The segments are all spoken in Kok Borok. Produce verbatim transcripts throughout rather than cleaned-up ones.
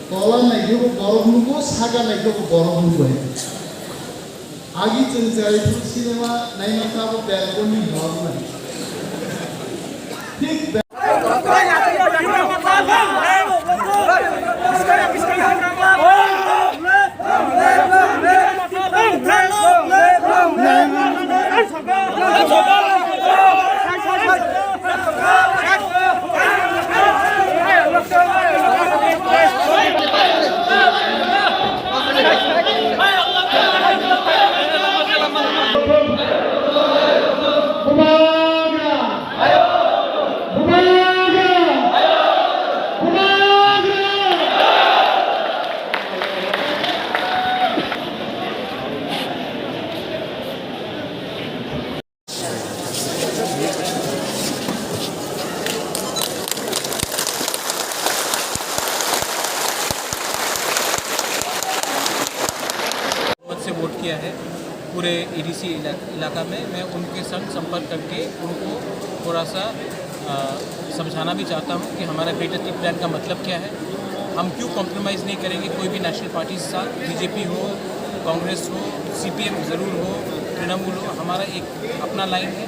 Tola naikhe bo borok nugo, saka naikhe bo borok nugo. Agi chwng chwrai phuru cinema naima kha bo balcony hor nai. Thik मत से वोट किया है पूरे एडीसी इला-, इलाका में। मैं उनके संग संपर्क करके उनको थोड़ा सा, अ, समझाना भी चाहता हूँ कि हमारा ग्रेटर टी प्लान का मतलब क्या है। हम क्यों कॉम्प्रोमाइज़ नहीं करेंगे कोई भी नेशनल पार्टी के साथ, बीजेपी हो, कांग्रेस हो, सीपीएम ज़रूर हो, तृणमूल हो, हमारा एक अपना लाइन है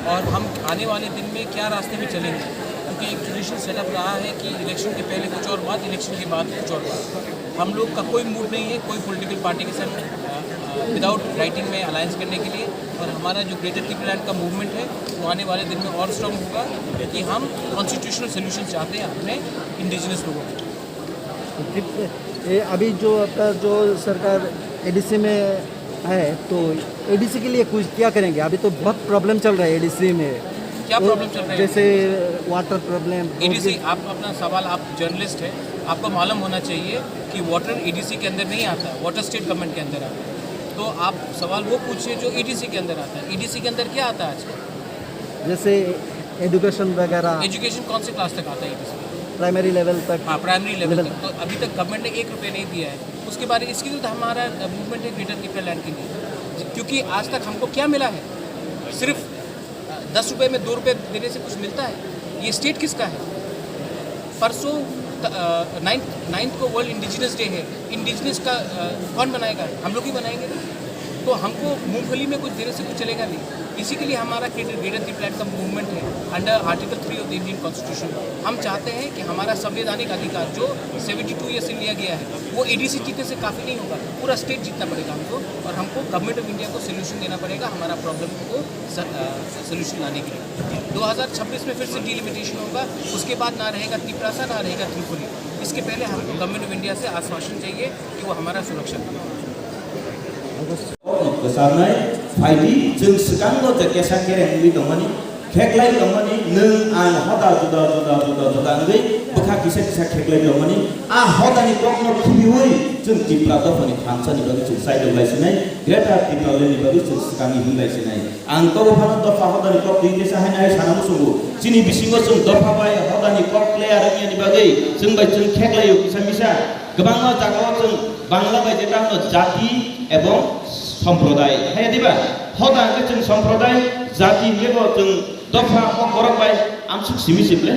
और हम आने वाले दिन में क्या रास्ते में चलेंगे, क्योंकि एक ट्रेडिशनल सेटअप रहा है कि इलेक्शन के पहले कुछ और बात, इलेक्शन के बाद कुछ और बात। हम लोग का कोई मूड नहीं है कोई पॉलिटिकल पार्टी के साथ, अ, अ, विदाउट राइटिंग में अलायंस करने के लिए, और हमारा जो ग्रेटर टी प्लान का मूवमेंट है वो आने वाले दिन में और स्ट्रांग होगा, क्योंकि हम कॉन्स्टिट्यूशनल सोल्यूशन चाहते हैं अपने इंडिजिनस लोगों को। तो कित-, ये अभी जो आपका जो सरकार एडीसी में है, तो एडीसी के लिए कुछ क्या करेंगे? अभी तो बहुत प्रॉब्लम चल रहा है एडीसी में। क्या तो प्रॉब्लम चल रहा है? जैसे वाटर प्रॉब्लम, एडीसी, आप अपना सवाल, आप जर्नलिस्ट है, आपको मालूम होना चाहिए कि वाटर एडीसी के अंदर नहीं आता, वाटर स्टेट गवर्नमेंट के अंदर आता है। तो आप सवाल वो पूछिए जो एडीसी के अंदर आता है। एडीसी के अंदर क्या आता है आजकल? जैसे एजुकेशन वगैरह। एजुकेशन कौन से क्लास तक आता है एडीसी? प्राइमरी लेवल तक। हाँ, प्राइमरी लेवल लेवल तक। तो अभी तक गवर्नमेंट ने एक रुपया नहीं दिया है। उसके बारे, इसके लिए तो हमारा मूवमेंट है ग्रेटर टी प्लान के लिए, क्योंकि आज तक हमको क्या मिला है? सिर्फ, अ, दस रुपये में दो रुपये देने से कुछ मिलता है? ये स्टेट किसका है? परसों, अ, नाइन्थ, नाइन्थ को वर्ल्ड इंडिजिनस डे है। इंडिजिनस का, अ, कौन बनाएगा? हम लोग ही बनाएंगे ना। तो हमको मूंगफली में कुछ देने से कुछ चलेगा नहीं। इसी के लिए हमारा ग्रेटर, ग्रेटर टी प्लान का मूवमेंट है under article three of the Indian constitution. हम चाहते हैं कि हमारा संवैधानिक अधिकार जो सेवेंटी टू ईयर से लिया गया है, वो एडीसी जीतने से काफ़ी नहीं होगा, पूरा स्टेट जीतना पड़ेगा हमको, और हमको गवर्नमेंट ऑफ इंडिया को सोल्यूशन देना पड़ेगा हमारा प्रॉब्लम को स-, अ, सोल्यूशन लाने के लिए। दो हज़ार छब्बीस में फिर से डिलिमिटेशन होगा, उसके बाद ना रहेगा तिपरासा, ना रहेगा त्रिपुरी। इसके पहले हमको गवर्नमेंट ऑफ इंडिया से आश्वासन चाहिए कि वो हमारा सुरक्षा करेगा। Kwcharnai phaidi, chwng swkango je kesa kereng wngwi tongmani, kheklai tongmani, nwng ang hoda juda juda juda juda wngwi bwkha kisa kisa kheklai tongmani. A hodani kokno khibiwi chwng Tipra dophani thansani bagwi chwng chaidok lai sinai, Greater Tipraland ni bagwi chwng swkangwi himlai sinai. Ang tobo phano dopha hodani kok twi kisa haino hai sana muchungo. Chini bisingo chwng dopha bai hodani kok clear wngya ni bagwi chwng bai chwng kheklaio kisa misa. Kwbangma jagao chwng Bangla bai jeta hwno jati ebong somproday. Haya diba? Hoda hwnkhe chwng somproday, jati hwnkhe bo chwng dopha kok borok bai amsuk simi sible.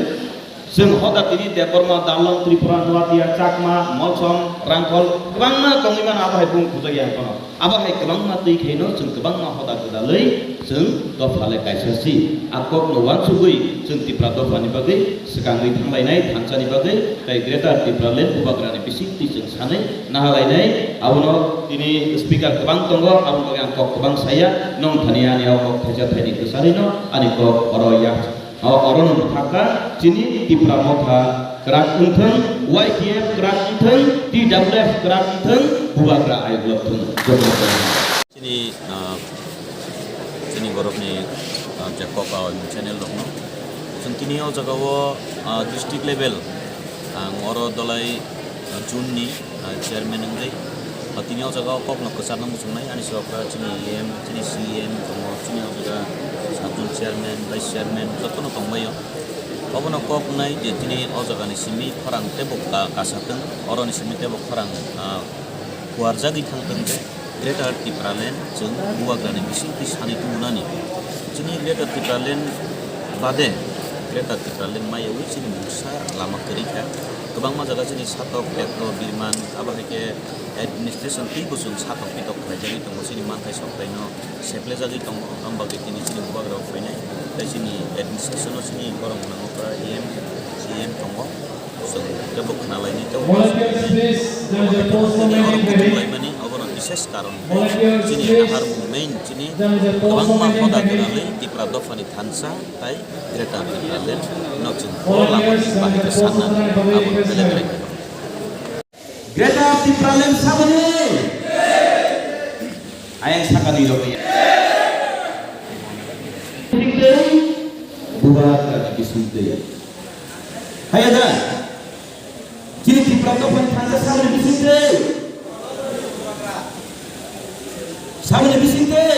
Chwng hoda tini Debbarma, Darlong, Tripura, Nuatia, Chakma, Molsom, Rangkhol kwbangma tongwi mano abo hai bung khujak ya phano. Abo hai kwbangma twi khaino chwng kwbangma hoda gwdalwi chwng dopha le kaisa si. A kokno uansugwi chwng Tipra dophani bagwi swkangwi thanglainai thansani bagwi tei Greater Tipraland bubagrani bisingtwi chwng sanwi nahalainai. Abono tini speaker kwbang tongo, aboni bagwi ang kok kwbang saya. Nong thani ani o kok thaisa thaini kwcharwino ani kok oro yak. O orono bwthakha chini Tipra Motha kwrak wngthwng, Y T F kwrak wngthwng, T W F kwrak wngthwng, bubagra ayuk lobthwng. Joto chini, ah, chini borokni, ah, je kok o channel rokno. Chwng tini o jagao, ah, district level ang oro dolai June ni, ah, chairman wngwi, ah, tini o jaga o kokno kwcharna muchungnai ani sokra chini E M, chini C E M tongo, chini o jaga sabjun chairman, vice chairman jotono tongbaio. Obono kok wngnai je chini o jagani simi khorang teibo ka-, kasa thwng, oroni simi teibo khorang, ah, kuarjagwi thangthwng je Greater Tipraland chwng bubagrani bisingtwi sanwi tubunani. Chini Greater Tipraland bade Greater Tipraland maiyawi chini mungsa lama kwrwi kha. Kwbangma jaga chini satok, petro, birman, abo hai khe administration teibo chwng satok pitok khlaijagwi tongo, chini manthai sokthai no seplejagwi tongo, aboni bagwi tini chini bubagra rok phainai, tei chini administration o chini borok mwnang okra E M, C E M tongo, chwng teibo khna lainai tei Volunteers, please join the post for the main entry. Laimani obono bises karon. Volunteers, chini please ahar main chini join the post for kwbangma the main hoda entry. Gwnangwi Tipra dophani thansa tei Greater Tipraland no chwng o lamani bahai khe sanna abo belai belai khe. Greater Tipraland saboni ayang sakani rokni bisingtwi, bubagra ni bisingtwi. Haya da? Chini Tipra dophani thansa saboni bisingtwi. Saboni bisingtwi.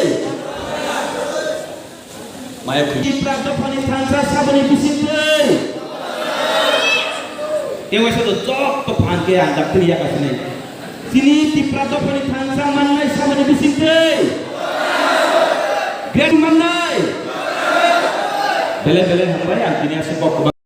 Maya khwi. Tipra dophani thansa saboni bisingtwi. Tei waisa do jotto phan khe ang daktari yaka sinai. Chini Tipra dophani thansa mannai saboni bisingtwi. Great mannai. Belai belai hambai ang tini aswk kok